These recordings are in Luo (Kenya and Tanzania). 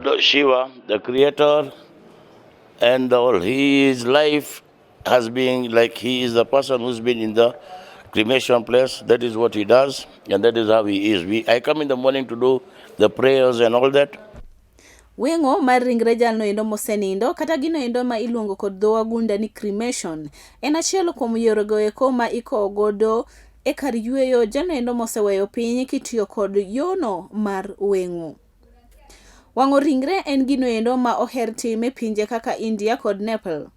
Lord Shiva, the creator, and the all. His life has been like he is the person who's been in the cremation place. That is what he does, and that is how he is. I come in the morning to do the prayers and all that. Weng'o mar ringre jalno endo mosenindo kata gino endo ma iluongo kod dho wagunda ni cremation en achiel kuom yorego eko ma ikowo godo e kar yueyo jalno endo moseweyo piny kitiyo kod yono mar weng'o. Wang'o ringre en gino endo ma oher tim e pinje kaka India kod Nepal.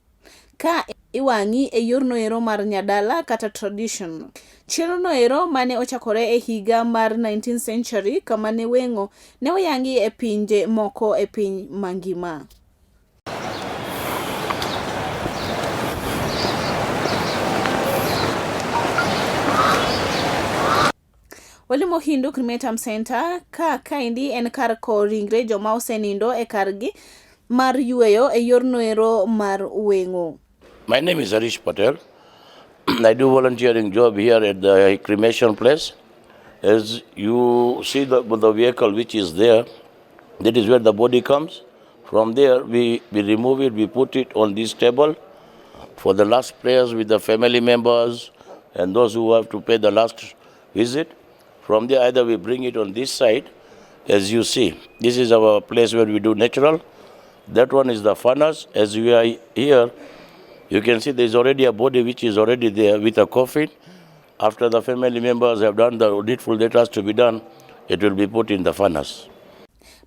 Ka iwang'i e yorno ero mar nyadala kata tradition. Chenro no ero mane ochakore e higa mar 19th century kama ne weng'o ne oyangi e pinje moko e piny mangima. Walimo Hindu Crematorium Center ka kaendi en kar kowo ringre joma osenindo e kargi mar yueyo e yorno ero mar weng'o. My name is Harish Patel. I do volunteering job here at the cremation place. As you see the vehicle which is there, that is where the body comes. From there, we remove it, we put it on this table for the last prayers with the family members and those who have to pay the last visit. From there, either we bring it on this side, as you see. This is our place where we do natural. That one is the furnace. As we are here, you can see there is already a body which is already there with a coffin. After the family members have done the needful that has to be done, it will be put in the furnace.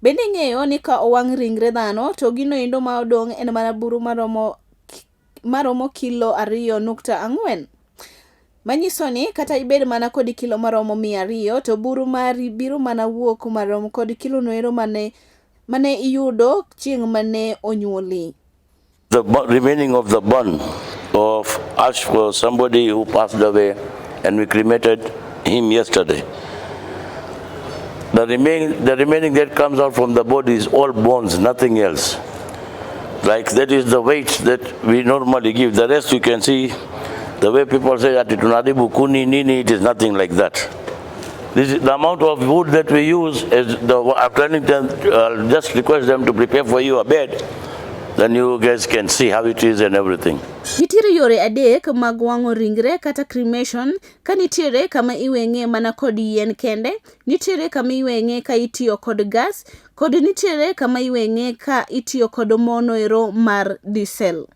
Bende ing'eyo ni ka owang' ringre dhano to gino endo ma odong' en mana buru maromo kilo 2.4. Manyiso ni kata ibed mana kod kilo maromo 200 to buru mari biro mana wuok marom kod kilo noero mane iyudo chieng' mane onyuoli. The remaining of the bun of ash for somebody who passed away and we cremated him yesterday. The remaining that comes out from the body is all bones, nothing else. Like that is the weight that we normally give. The rest you can see, the way people say that tunaharibu kuni nini, it is nothing like that. This is the amount of wood that we use. Is the, I'm telling them, just request them to prepare for you a bed. Then you guys can see how it is and everything. Nitiere yore adek mag wang'o ringre kata cremation, ka nitiere kama iweng'e mana kod yien kende, nitiere kama iweng'e ka itiyo kod gas, kod nitiere kama iweng'e ka itiyo kod mono ero mar diesel.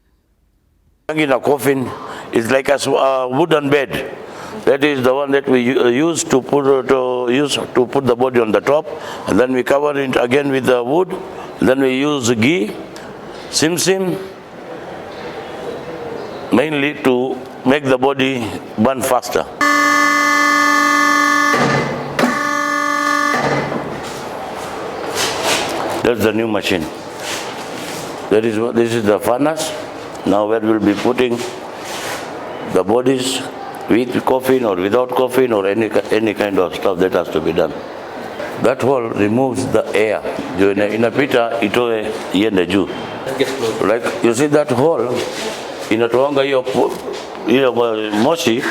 In a coffin is like a wooden bed. That is the one that we use to put the body on the top, and then we cover it again with the wood. Then we use ghee, simsim, mainly to make the body burn faster. That's the new machine. That is what this is, the furnace. Now where we'll be putting the bodies with coffin or without coffin or any kind of stuff that has to be done. That hole removes the air. Inapita itoe iende juu. Like you see that hole inatoanga hiyo moshi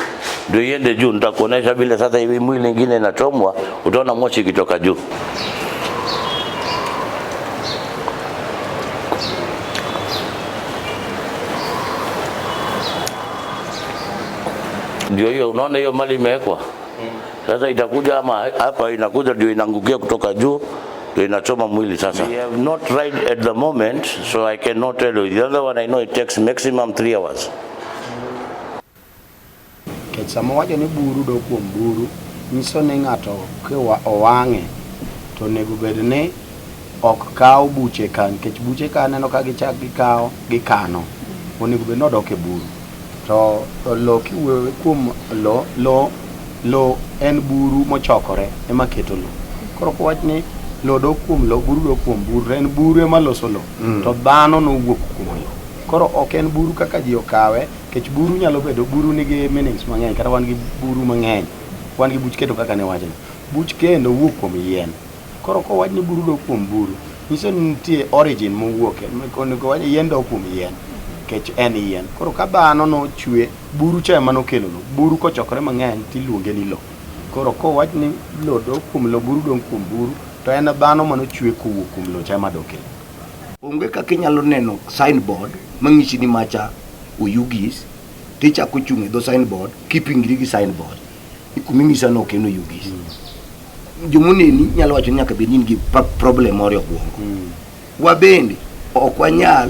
ndio iende juu. Nitakuonesha vile sasa hivi mwili nyingine inachomwa, utaona moshi ikitoka juu. Ndio hiyo, unaona hiyo mali imewekwa. Sasa itakuja ama hapa inakuja ndio inaangukia kutoka juu, ndio inachoma mwili sasa. We have not tried at the moment, so I cannot tell you. The other one I know it takes maximum 3 hours. Nikech sama wacho ni buru dok kuom buru, nyiso ni ng'ato ka owang'e to onego bed ni ok kaw buche ka, nikech buche ka aneno ka gichak gikawo gikano, onego bed ni odok e buru. To lo kiwuoyo kuom lo, lo en buru mochokore ema keto lo. Koro kowach ni lo dok kuom lo, buru dok kuom buru, en buru ema loso lo, to dhano nowuok kuom lo. Koro ok en buru kaka ji okawe, nikech buru nyalo bedo, buru nigi meanings mang'eny, kata wan gi buru mang'eny, wan gi buch kendo kaka ne wachno. Buch kendo wuok kuom yien. Koro kowach ni buru dok kuom buru, nyiso ni nitie origin mowuoke, onego wach yien dok kuom yien, nikech en yien. Koro ka dhano nochwe, buru cha ema nokelo lo. Buru kochokore mang'eny tiluonge ni lo. Koro kowach ni lo dok kuom lo, buru dok kuom buru, to To en dhano manochwe kowuok kuom lowo cha ema dok e lowo. Onge kaka inyalo neno signboard mang'isi ni macha Oyugis tichako chung' e dho signboard kipingri gi signboard ni kuma inyisa no ok en Oyugis. Jomoneni nyalo wacho ni nyaka bed ni in gi problem moro e obwongo. Wabende ok wanyal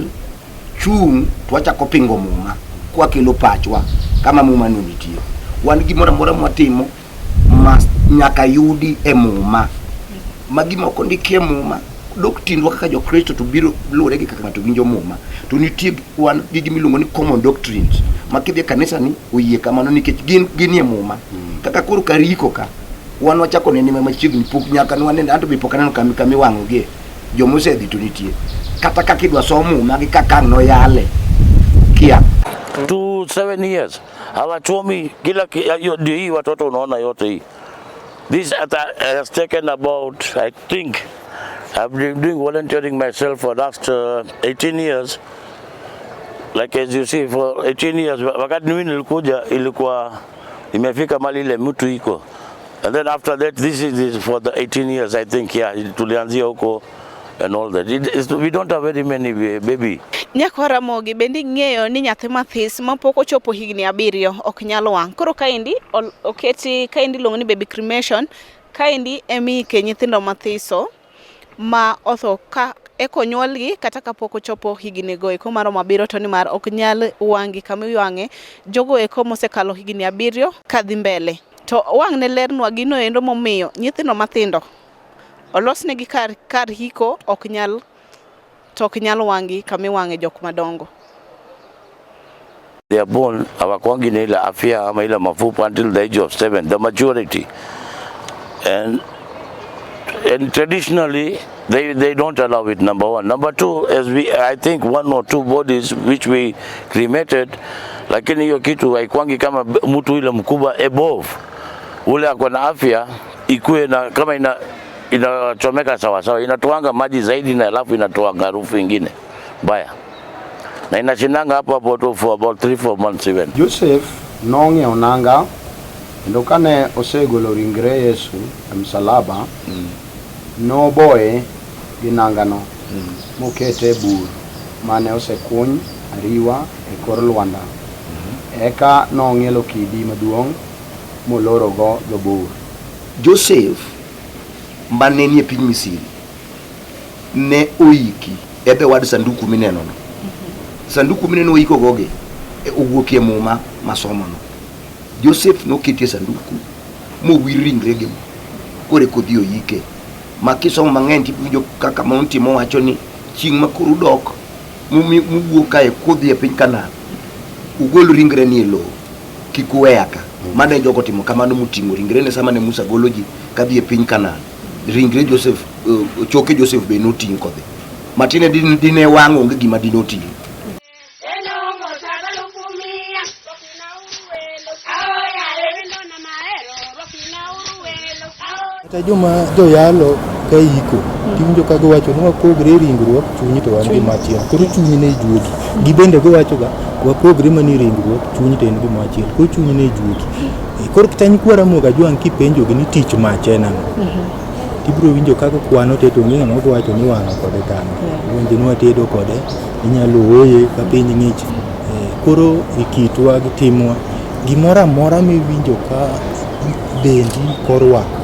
chung' to wachako pingo muma kwakelo pachwa kama muma no nitie. Wan gimoro amora mwatimo must nyaka yudi e muma. Ma gima ok ondiki e muma dok tindwa kaka jokristo to biro luwore gi kaka ng'ato winjo muma. To nitie wan gi gima iluongo ni common doctrines ma kidhi e kanisa ni oyie kamano nikech gin ginie muma. Kaka koro kar iko ka wan wachako nene machiegni pok nyaka nwanene anto be pok aneno kama kama iwang'ogie joma osedhi to nitie kata kaka idwa som muma gi kaka ang' noyale kia To 7 years hawachomi kila hiyo ndio hii watoto unaona yote hii. This has taken about, I think I've been doing volunteering myself for last 18 years. Like as you see, for 18 years, wakati mimi nilikuja ilikuwa imefika mali ile mtu iko, and then after that this is this for the 18 years, I think. Yeah, tulianzia huko and all that. We don't have very many baby. Nyakwa Ramogi bende ing'eyo ni nyathi mathis mapok ochopo higni 7 ok nyal wang'. Koro kaendi oketi kaendi iluongo ni baby cremation. Kaendi emiike nyithindo mathiso ma otho ka eka onyuolgi kata kapok ochopo higni go eko maromo 7, to nimar ok nyal wang'gi kama iwang'e jogo eko mosekalo higni 7 kadhi mbele. To wang' ne lernwa gino endo momiyo nyithindo mathindo olosnegi kar hiko ok nyal to ok nyal wang'gi kama iwang'e jok madongo. They are born hawakwangi na ile afya ama ile mafupa until the age of 7, the maturity. And traditionally they don't allow it, number one. Number two, as we, I think one or two bodies which we cremated, lakini hiyo kitu haikwangi kama mtu ile mkubwa above ule ako na afya ikuwe na kama inachomeka sawa sawa, inatoanga maji zaidi na alafu inatoanga harufu ingine mbaya na inashindanga hapo hapo tu for about 3-4 months even. Joseph nong'iewo nanga kendo kane osegolo ringre Yesu e msalaba noboye gi nangano mokete e bur mane osekuny ariwa e kor lwanda. Eka nong'ielo kidi maduong' molorogo dho bur. Joseph mane nie piny Misri ne oiki e the word sanduku mineno no. Sanduku mineno oiko gogi owuok e muma masomono. Joseph noketie sanduku mowir ringre gi mo koro eka odhi oike. Ma kisomo mang'eny tiwinjo kaka mano wacho ni chieng' ma koro udok muwuok kae kudhi e piny Kanaan ugol ringre ni e lowo kik uweya ka. Mane jogo timo kamano moting'o ringre ne sama ne Musa golo ji kadhi e piny Kanaan. Ringre Joseph, choke Joseph be noting' kodhi. Matiende dine wang' onge gima dine oting'. Kata joma joyalo ka iko tiwinjo ka giwacho ni wapogre e ringruok, chuny to wan gima achiel. Koro chuny ne juogi. Gibende giwacho ga wapogre mana e ringruok, chuny to en gima achiel. Koro chuny ne juogi. Koro kata nyikwa Ramogi Ajwang' kipenjogi ni tich mach en ang'o? Tibiro winjo kaka kwano te to onge ng'ama wacho ni wang'o kode dhano. Iwinjo ni watedo kode, inyalo oye ka piny ng'ich. Koro e kitwa gi timwa, gimoro amora miwinjo ka dendi korwako,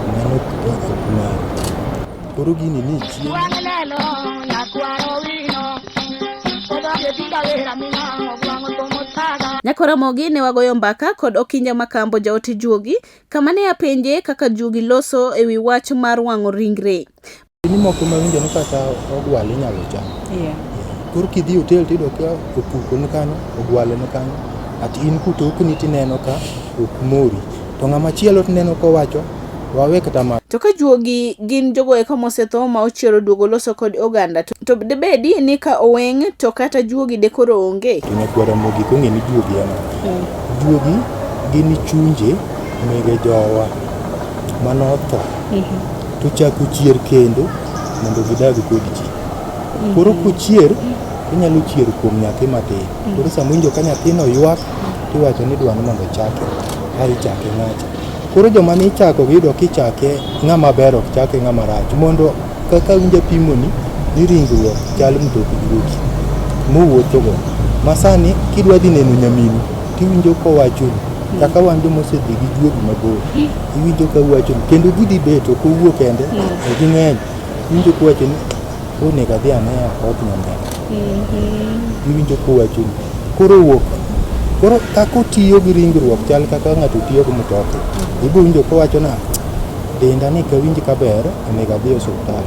mano ok mari. Koro gini ni chiemo. Nyakwa Ramogi ne wagoyo mbaka kod Okinja Makambo jaote juogi kama ne apenje kaka juogi loso e wi wach mar wang'o ringre. Ni moko mawinjo ni kata ogwal inyalo cham. Koro kidhi e hotel tiyudo ka opuko ni kanyo, ogwalo ni kanyo, ati in kutokni tineno ka ok mori. To ng'ama chielo tineno kowacho wawe kata ma. To ka juogi gin jogo eko mosetho ma ochiero duogo loso kod oganda to debedi ni ka oweng' to kata juogi de koro onge. To nyakwa Ramogi kong'e ni juogi en ang'o. Juogi gin chunje mege jowa manotho to chako chier kendo mondo gidag kod ji. Koro kochier, onyalo chier kuom nyathi matin. Koro sama iwinjo ka nyathino ywak, tiwacho ni idwa ni mondo ochake, ae ichake ng'acha. Koro joma ne ichako gi iyudo kichake ng'ama ber ok chake ng'ama rach mondo kaka winjo apimoni ni ringruok chal mtok juogi mowuothogo ma sani kidwa dhi neno nyaminu tiwinjo kowachoni kaka wan joma osedhi gi juogi mabor iwinjo ka wachoni kendo gidhi bet ok owuo kende to ging'eny iwinjo kowacho ni onego adhi ane akoth nyamera iwinjo kowachoni koro wuok koro kaka otiyo gi ringruok chal kaka ng'ato tiyo gi mtoka ibo winjo kowacho na denda ni kawinj kaber onego adhi e osiptal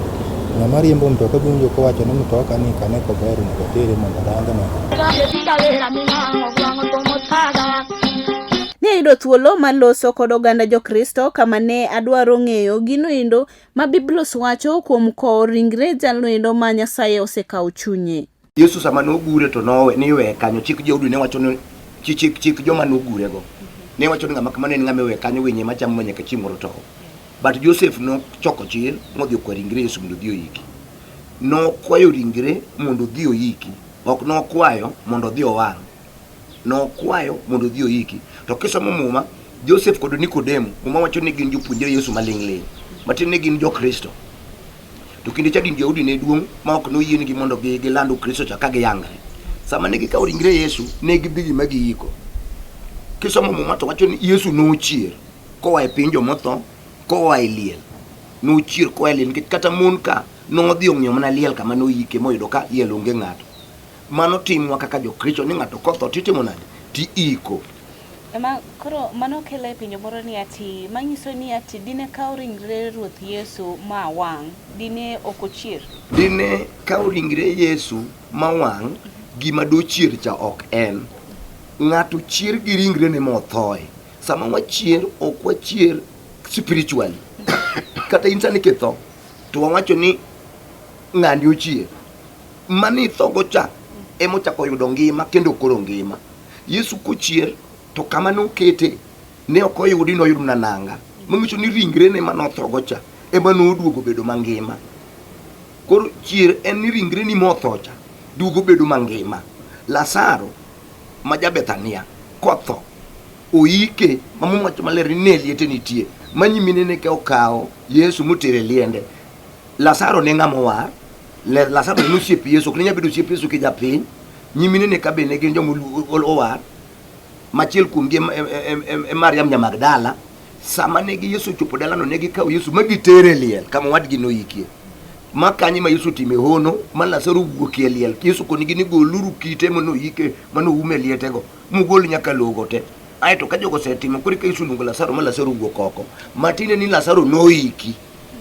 ng'ama riembo mtoka biro winjo kowacho ni mtoka ni kane kober onego atere mondo orangne. Ne ayudo thuolo mar loso kod oganda Jokristo kama ne adwaro ng'eyo ginoendo ma Biblos wacho kuom kowo ringre jalnoendo ma Nyasaye osekawo chunye. Yesu sama nogure to nowe niweye kanyo chik Jehudi ne wacho ni chik chik joma nogurego ne wacho ni ng'ama kamano en ng'ama iwe kanyo winye machamo ma nyaka chieng' moro tow. But Joseph nochoko chir modhi okwayo ringre Yesu mondo odhi oiki. Nokwayo ringre mondo odhi oiki, ok nokwayo mondo odhi owang'. Nokwayo mondo odhi oiki. To kisomo Muma, Joseph kod Nikodemo, Muma wacho ni gin jopuonjre Yesu maling' ling', matiende ni gin Jokristo. To kinde cha din Yahudi ne duong' ma ok noyienigi mondo giland Ukristo cha ka giyangre. Sama ne gikawo ringre Yesu, ne gidhi gi ma giyiko. Kisomo Muma to wacho ni Yesu nochier koa e piny jomotho, koa e liel. Nochier koa e liel nikech kata mon ka nodhi ong'iyo mana liel kama noyike moyudo ka liel onge ng'ato. Mano timwa kaka Jokristo ni ng'ato kotho titimo nade? Tiiko. Ema koro mano kelo e penjo moro ni ati manyiso ni ati dine kaw ringre Ruoth Yesu ma wang' dine ok ochier. Dine kaw ringre Yesu ma wang' gima dochier cha ok en. Ng'ato chier gi ringrene mothoe. Sama wachier ok wachier spiritually. Kata in sani kitho to wawacho ni ng'ani ochier. Mane ithogo cha ema ochako yudo ngima kendo koro ngima. Yesu kochier to kama nokete ne ok oyudi noyud mana nanga. Manyiso ni ringrene mane othogo cha ema noduogo bedo mangima. Koro chier en ni ringreni motho cha duogo bedo mangima. Lazaro ma ja Bethania kotho oike ma Muma wacho maler ni ne liete nitie ma nyiminene ke okawo Yesu motere liende. Lazaro ne ng'ama owar. Lazaro ne osiep Yesu, ok ne nyal bedo osiep Yesu ki japiny. Nyiminene ka be ne gin joma owar. Machiel kuomgi e Mariam nya Magdala. Sama ne gi Yesu ochopo dalano ne gikawo Yesu ma gitere e liel kama owadgi noyikie. Ma kanyo ma Yesu otime hono ma Lazaro owuokie e liel. Yesu konigi ni goluru kite manoyike manoume lietego mugol nyaka logo te. Aeto ka jogo osetimo koro eka Yesu oluongo Lazaro ma Lazaro owuok oko. Matiende ni Lazaro noiki.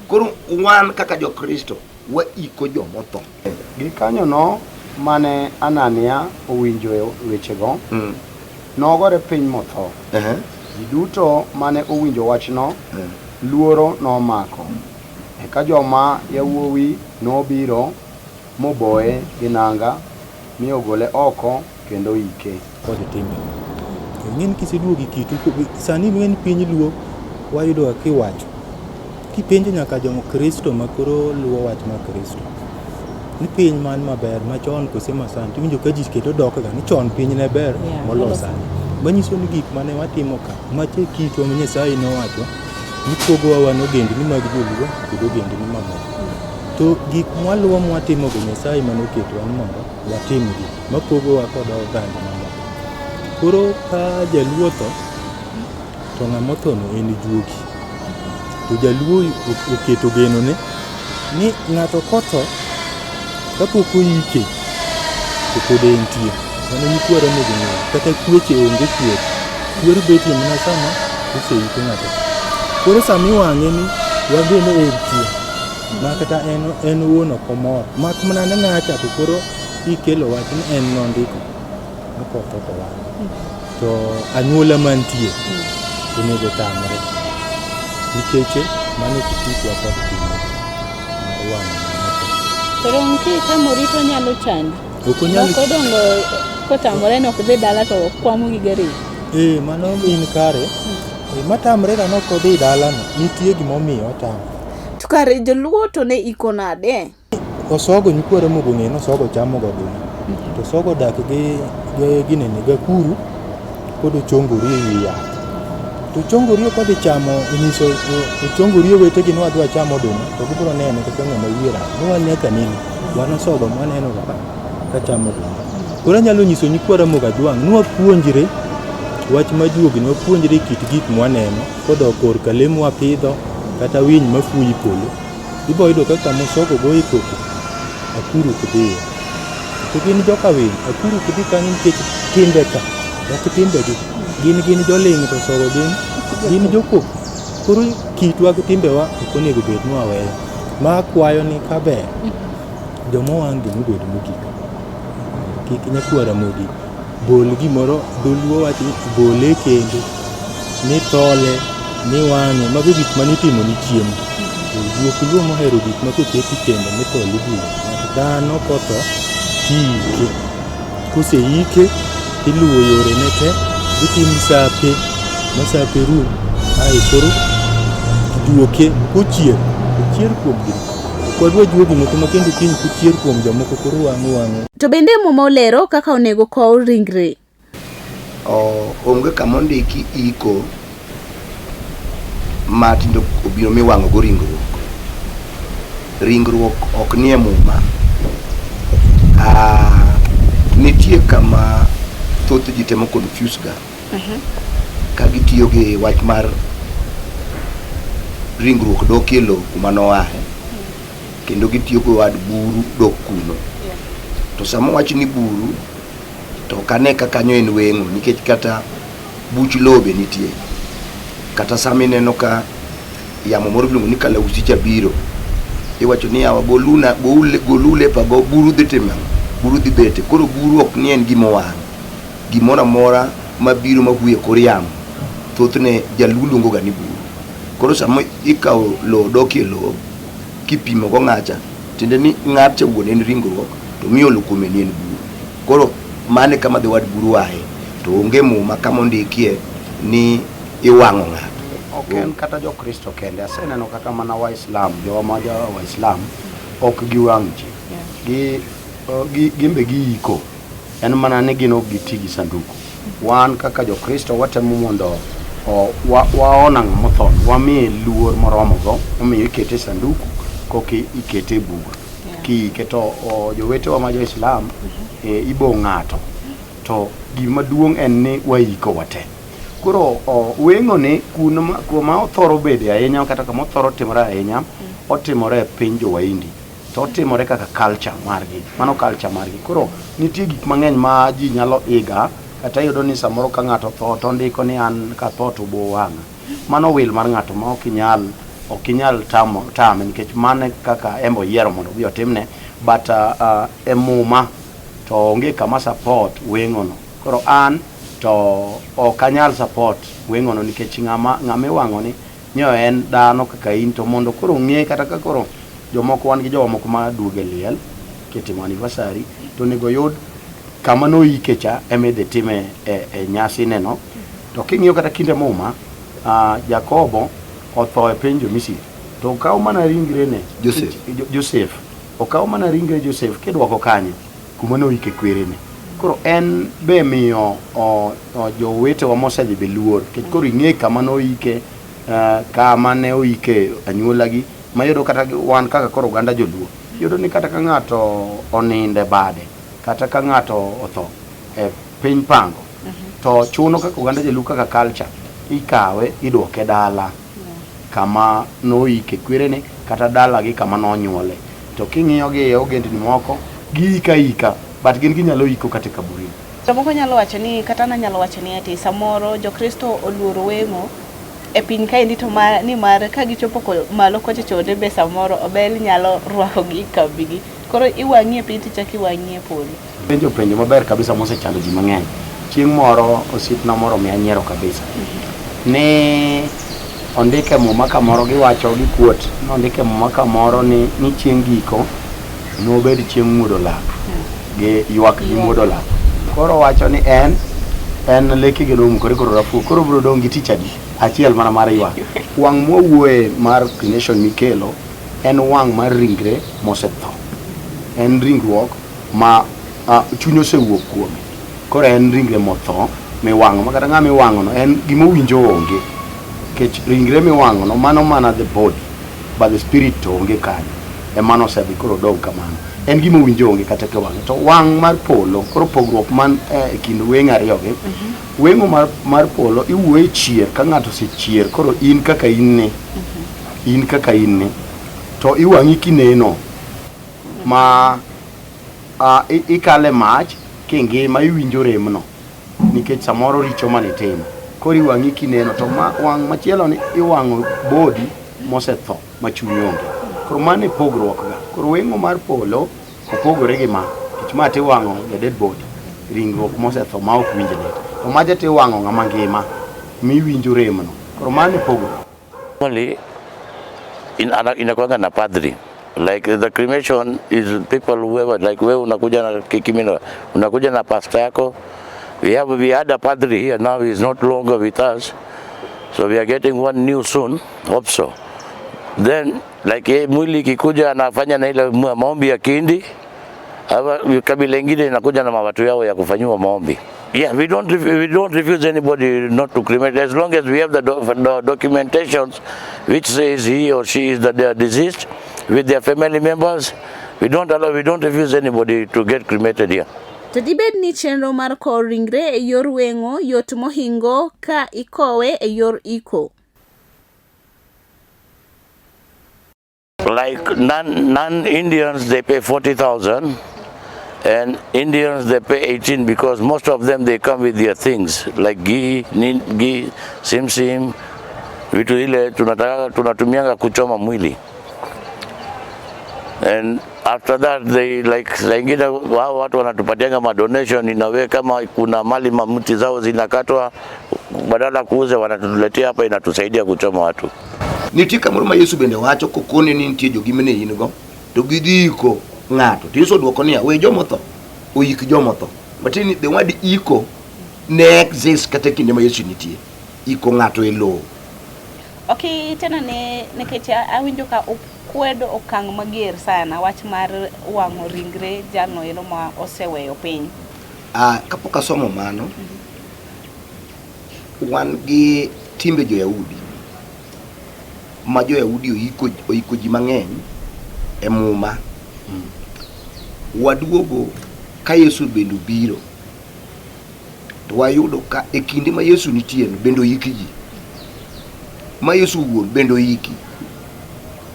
Koro wan kaka Jokristo waiko jomotho. Gikanyono mane Anania owinjoe wechego, nogore piny motho. Ji duto mane owinjo wachno, luoro nomako. Eka joma yawuowi nobiro, moboye gi nanga, mi ogole oko kendo oike. Kod timbe. Ing'eni kiseduogo e kitu, sani ing'eni piny luo wayudo ga kiwacho Kipenjo nyaka jo Kristo ma koro luwo wach mar Kristo ni piny man maber machon kose masani tiwinjo ka ji kendo dok ga ni chon piny ne ber molo sani. Manyiso ni gik mane watimo ka mache kitwa ma Nyasaye nowacho ni pogowa wan ogendni mag joluo kod ogendni mamoko. To gik mwaluwo mwatimogo Nyasaye mane oketowa ni mondo watimgi mapogowa kod oganda mamoko. Koro ka jaluo otho to ng'ama othono en juogi. To jaluo oketo genone ni ng'ato kotho kapok oike to pod entie. Mano nyikwa Ramogi ong'eyo. Kata kweche onge kwer. Kwer betie mana sama oseike ng'ato. Koro sama iwang'e ni wageno entie. Ma kata en en owuon ok omor. Mak mana ni ng'acha to koro ikelo wach ni en nondiko. Ni kotho to wang'e. To anyuola mantie onego tamre nikech mano ok kitwa kod pinywa mar wang'o ng'ama otho. To dong' kitamori to onyalo chandi. Ok onyal Moko dong' kotamore ni ok dhi dala to kwamo gi gari. Ee, mano in kare. E, matamre ga nok odhi dalano, nitie gimomiyo otamre. To kare joluo to ne iko nade? Osogo nyikwa Ramogi ong'eyo ni osogo chamo ga oduma. To osogo odak gi ginene gakuru kod ochongori e wi yath. To chongorio kodhi chamo onyiso chongorio wetegi ni wadhi wacham oduma to gibiro nene kaka ng'ama wiye rach. Ni wan nyaka nene wan osogo mwaneno ga ka chamo oduma. Koro anyalo nyiso nyikwa Ramogi Ajwang' ni wapuonjre wach majuogni, wapuonjre kit gik mwaneno kodok korka le mwapidho kata winy mafuyo e polo. Ibo yudo ka kama osogo goye koko, akuru ok dhiye. To gin joka winy, akuru ok dhi kanyo nikech timbe ka ok timbegi. Gin gin joling' to osogo gin gin jokoko. Koro kitwa gi timbewa ok onego bed ni waweyo. Ma akwayo ni kaber, joma owang' gi nobed mogik. Kik nyakwar Ramogi bol gimoro, dholuo wacho ni bole e kendo, ni thole, ni wang'e, mago gik mane itimo ni chiemo. To juok luo mohero gik ma koket e kendo mithole bulo. Dhano kotho tiike. Koseike tiluwo yorene te, gitim sape ma sape rum ae koro juoke kochier, ochier kuom gi. Ok wadwa juogi moko ma kendo kiny kochier kuom jomoko koro wang'o wang'o. To bende Muma olero kaka onego kow ringre. Onge kama ondiki iko ma tinde obiro miwang'o go ringruok. Ringruok ok nie muma. Ah, nitie kama thoth ji temo confuse ga ka gitiyo gi wach mar ringruok dok e lowo kuma noaye kendo gitiyo gi wad buru dok kuno. To sama owach ni buru to ok ane ka kanyo en weng'o nikech kata buch lowo be nitie. Kata sama ineno ka yamo moro miluongo ni kalausi cha biro, iwacho ni yawa goluna golu lepago buru dhi timo ang'o? Buru dhi bete. Koro buru ok ni en gima owang'. Gimoro amora mabiro mahuyo e kor yamo, thothne jaluo luongo ga ni buru. Koro sama ikawo lowo dokie lowo, kipimo go ng'acha, tiende ni ng'atcha wuon en ringruok to miolo kuome ni en buru. Koro mano e kama the word buru aye. To onge muma kama ondikie ni iwang'o ng'ato. Ok en kata Jokristo kende, aseneno kata mana Waislam, jowa ma jo Waislam ok giwang' ji. Gi, gi, gin be giiko. En mana ni gin ok giti gi sanduku. Wan kaka Jokristo watemo mondo waona ng'ama otho, wamiye luor moromogo, omiyo ikete e sanduku koka ikete e bur. Kiike to jowetewa ma jo-Islam ibo ng'ato to gima duong' en ni waiko wate. Koro weng'o ni kuma othoro bede ahinya kata kama othoro timore ahinya, otimore e piny jo-Wahindi. To otimore kaka culture margi, mano culture margi. Koro nitie gik mang'eny ma ji nyalo iga kata iyudo ni samoro ka ng'ato otho to ondiko ni an katho to ubo wang'a. Mano wil mar ng'ato ma ok inyal ok inyal tamo tame nikech mano e kaka en be oyiero mondo odhi otimne. But e muma to onge kama support weng'o no. Koro an to ok anyal support weng'o no nikech ng'ama ng'ama iwang'o ni nyo en dhano kaka in to mondo koro ong'e kata ka koro jomoko wan gi jowa moko ma duogo e liel kitimo anniversary to onego oyud kama noike cha ema idhi time e, e nyasi neno. To king'iyo kata kinde muma Jakobo otho e piny jo-Misri to okaw mana ringrene Joseph. Joseph okaw mana ringre Joseph kidwoko kanye kuma noike kwerene. Koro en be miyo jowetewa mosedhi be luor nikech koro ing'e kama noike kama ne oike anyuolagi mayudo kata wan kaka koro oganda joluo iyudo ni kata ka ng'ato onindo e bade kata ka ng'ato otho e piny pango to chuno kaka oganda joluo kaka culture ikawe iduoke dala kama noike kwerene kata dalagi kama nonyuole. To king'iyo gi e ogendni moko giika ika but gin ginyalo iko kata e kaburini. Jomoko nyalo wacho ni kata an anyalo wacho ni ati samoro Jokristo oluoro weng'o e piny kaendi to ma, nimar ka gichopo ko, malo kocha chonde be samoro obel nyalo rwakogi e kambigi. Koro iwang'i e piny tichako iwang'i e polo. Penjo penjo maber kabisa mosechando ji mang'eny. Chieng' moro osiepna moro omiya nyiero kabisa. Ni ondik e muma kamoro giwacho gikuot ni ondik e muma kamoro ni, ni chieng' giko nobed chieng' muodo lak gi ywak gi muodo lak. Koro owacho ni en en lekege nomukore koro rafuo koro obiro dong' gi tich adi? Achiel mana mar ywak. Wang' mwawuoye mar cremation mikelo en wang' mar ringre mosetho. En ringruok ma chuny osewuok kuome. Koro en ringre motho miwang'o ma kata ng'ama iwang'ono en gima owinjo onge. Nikech ringre miwang'o no mano mana the body but the spirit to onge kanyo. Emano osedhi koro odong' kamano. En gima owinjo onge kata kiwang'e. To wang' mar polo, koro pogruok man e kind weng'e ariyogi, weng'o mar, mar polo iwuoye chier ka ng'ato osechier koro in kaka in ni, in kaka in ni, to iwang'i kineno ma uh, ikale mach kingima iwinjo remno nikech samoro richo manitimo koro iwang'i kineno to ma, wang' machielo ni iwang'o body mosetho ma chuny onge koro mano e pogruok ga koro weng'o mar polo opogore gi ma nikech ma tiwang'o the dead body ringruok mosetho ma ok winj lit to macha tiwang'o ng'ama ngima miwinjo remno koro mano e pogruok. Normally inakuanga na padri like the cremation is people whoever like wewe unakuja na kikimino unakuja na pastor yako. We had a padri here, now he is not longer with us, so we are getting one new soon, hope so. Then like yeye mwili ikikuja anafanya na ile maombi ya kindi. Hawa kabila ingine inakuja na mawatu yao ya kufanyiwa maombi. Yeah, we don't refuse anybody not to cremate as long as we have the documentations which says he or she is the deceased with their family members. We don't refuse anybody to get cremated here. To dibed ni chenro mar kowo ringre e yor weng'o yot mohingo ka ikowe e yor iko? Like non-Indians, they pay 40,000, and Indians, they pay 18, because most of them, they come with their things like ghee, ghee, sim sim, vitu ile tunataka tunatumianga kuchoma mwili. And after that they like saa ingine wao watu wanatupatianga ma donation in a way, kama kuna mali mamuti zao zinakatwa, badala kuuza wanatuletea hapa, inatusaidia kuchoma watu. Nitie kamoro ma Yesu bende wacho kokone ni nitie jogi mane in go to gidhi iko ng'ato to Yesu odwoko niya we jomotho oik jomotho. Matiende ni the word iko ne exist kata kinde ma Yesu nitie. Iko ng'ato e lowo. Ok, tena ne nikech awinjo ka ukwedo okang' mager sana wach mar wang'o ringre jalno ero ma oseweyo piny. Ah, kapok asomo mano, wan gi timbe jo-Yahudi ma jo-Yahudi oiko ji mang'eny e Muma. Waduogo ka Yesu bende obiro to wayudo ka e kinde ma Yesu nitie no bende oiki ji. Ma Yesu wuon bende oiki.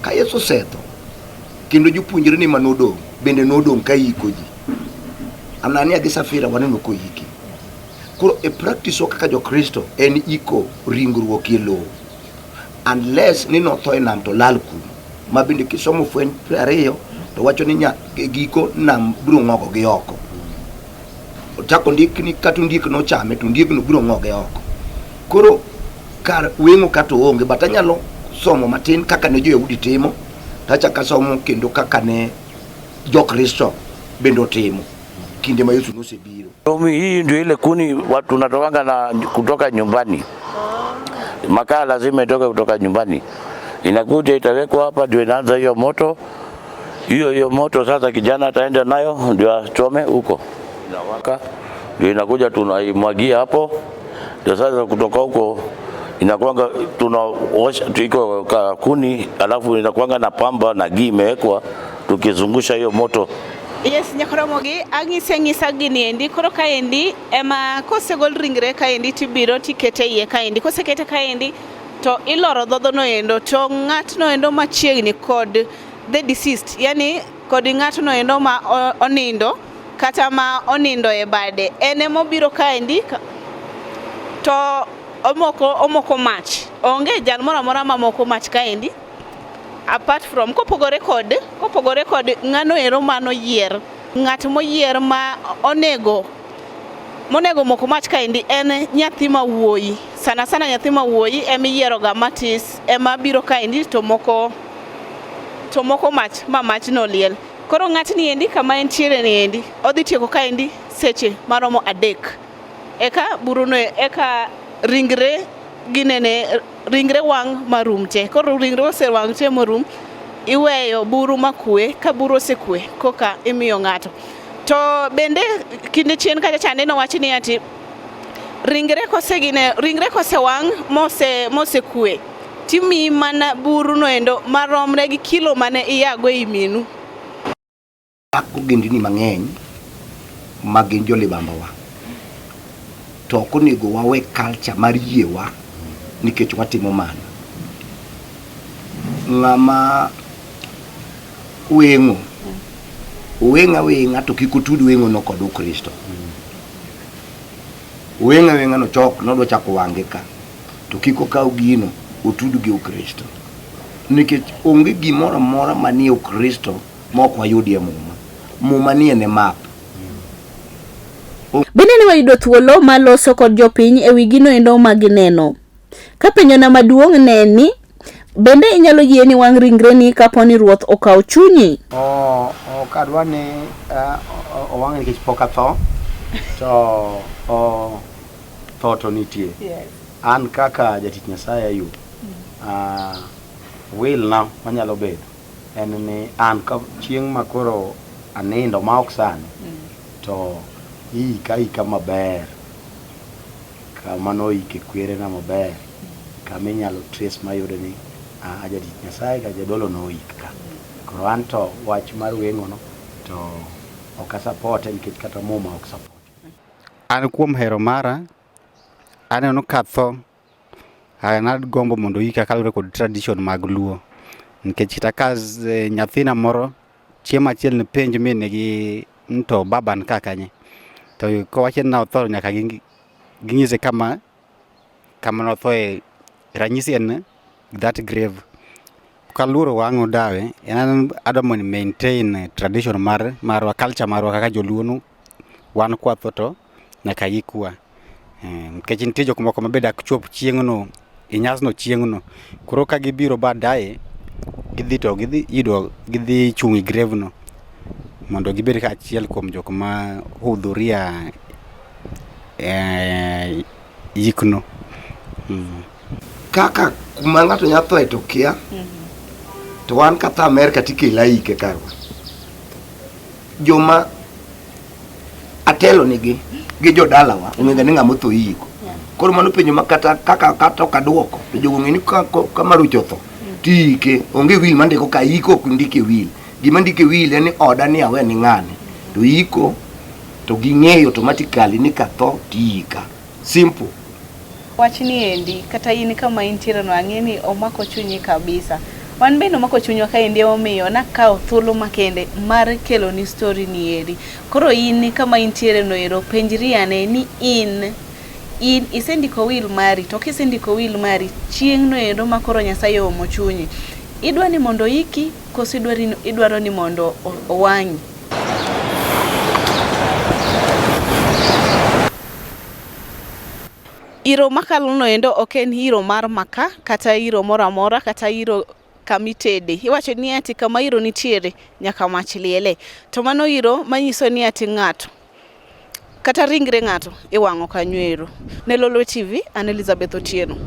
Ka Yesu osetho kendo jopuonjrene manodong' bende nodong' ka iko ji. Anania gi Safira waneno koiki. Koro e practice wa kaka Jokristo en iko ringruok e lowo. Unless ni notho e nam to lal kuno. Ma bende kisomo Fweny 20 to wacho ni giko nam biro ng'ogo gi oko. Ochako ndik ni kata ondiek nochame to ondiegno biro ng'oge oko. Koro kar weng'o kata oonge but anyalo somo matin kaka ne jo-Yahudi timo tachako asomo kendo kaka ne Jokristo bende otimo kinde ma Yesu nosebiro. Hii ndio ile kuni watu tunatokanga na kutoka nyumbani. Makaa lazima itoke kutoka nyumbani. Inakuja itawekwa hapa ndio inaanza hiyo moto. Hiyo hiyo moto sasa kijana ataenda nayo ndio achome huko. Inawaka. Ndio inakuja tunaimwagia hapo. Ndio sasa kutoka huko inakuanga tunaosha iko kuni, alafu inakuanga na pamba na ghee imewekwa tukizungusha hiyo moto. Yes, nyakoromogi ang'isi ang'isa gini endi. Koro kaendi ema kosegol ringre kaendi tibiro tikete iye kaendi. Kosekete kaendi to iloro dhodhono endo to ng'atno endo machiegni kod the deceased, yani kod ng'atno endo ma onindo kata ma onindo e bade, en emobiro kaendi to omoko mach. Onge jal moro amora mamoko mach kaendi apart from kopogore kod ng'ano ero manoyier. Ng'at moyier ma onego monego moko mach kaendi en nyathi ma wuoyi. Sana sana nyathi ma wuoyi emiyiero ga matis ema biro kaendi to moko mach ma machno liel. Koro ng'atni endi kama entiere ni endi odhi tieko kaendi seche maromo 3 eka buruno eka ringre ginene ringre wang' marum te. Koro ringre osewang' te morum, iweyo buru makwe. Ka buru osekwe koka imiyo ng'ato. To bende kinde chien kacha chande nowachi ni ati Ringre kosegine, ringre kosewang' mose mosekwe, timiyi mana buru noendo maromre gi kilo mane iyago ei minu. Dak ogendini mang'eny ma gin jolibambawa to ok onego wawe culture mar yiewa nikech watimo mano. Ng'ama weng'o oweng' aweng'a to kik otud weng'ono kod Ukristo. Oweng' aweng'a no chok nodwa chako wange ka to kik okaw gino otud gi Ukristo nikech onge gimoro amora manie Ukristo ma ok wayudi e Muma. Muma nie ne map. Bende ne wayudo thuolo mar loso kod jopiny e wi gino endo ma gineno. Ka penjona maduong' ne en ni, bende inyalo yie ni wang' ringreni kapo ni Ruoth okawo chunyi? Oh, ok adwa ni uh, owang' nikech pok atho to oh, tho to nitie. Yes. An kaka jatich Nyasaye Ayub, mm. uh, will na manyalo bedo en ni an ka chieng' ma koro anindo ma ok sani mm. to iika ika maber kama noike kwerena maber kama inyalo trace mayude ni ah, jatich Nyasaye ka jadolo noik ka. Koro an to wach mar weng'ono to ok asapote nikech kata muma ok support. An kuom hero mara, aneno ka tho an agombo mondo oika kaluwore kod tradition mag Luo. Nikech kata ka nyathina moro chieng' achiel nipenj min gi ni to baba ni ka kanye, to kowacho ni notho nyaka ginyise kama kama nothoe. Ranyisi en that grave. Kaluoro wang'o dawe, en adwa mondo maintain tradition mar marwa, culture marwa kaka joluo no wan kwatho to nyaka ikwa. Nikech nitie jok moko ma be dak chop chieng'no e nyasno chieng'no. Koro ka gibiro baadaye, gidhi to gidhi yudo gidhi chung' e grave no mondo gibed ka achiel kuom jok ma hudhuria e yikno. Kaka kuma ng'ato nya thoe to kia, to wan katho Amerka tikela ike karwa. Joma atelo nigi gi jodalawa ong'ega ni ng'ama otho iyiko. Koro mano penjo ma kata kaka kata ok aduoko to jogo ong'e ni ka, ka Maruch otho tiike onge wil mandiko ka iko ok ndike wil. Gima ndike wil en ni oda ni awe ni ng'ane to iko to ging'eyo automatically ni katho tiika. Simple. Wachni endi kata in kama intiere no ang'e ni omako chunyi kabisa. Wan bende omako chunywa kaendi emomiyo nakawo thuolo makende mar keloni story ni eri. Koro in kama intiere no ero penjri ane ni in in isendiko will mari to kisendiko will mari chieng' no endo ma koro Nyasaye oomo chunyi idwa ni mondo oiki koso idwaro ni mondo owang'i? Iro makalo noendo ok en iro mar maka kata iro moro amora kata iro kama itede. Iwacho ni ati kama iro nitiere nyaka mach liele. To mano iro manyiso ni ati ng'ato kata ringre ng'ato iwang'o kanyo ero. Ne Lolwe TV, an Elizabeth Otieno.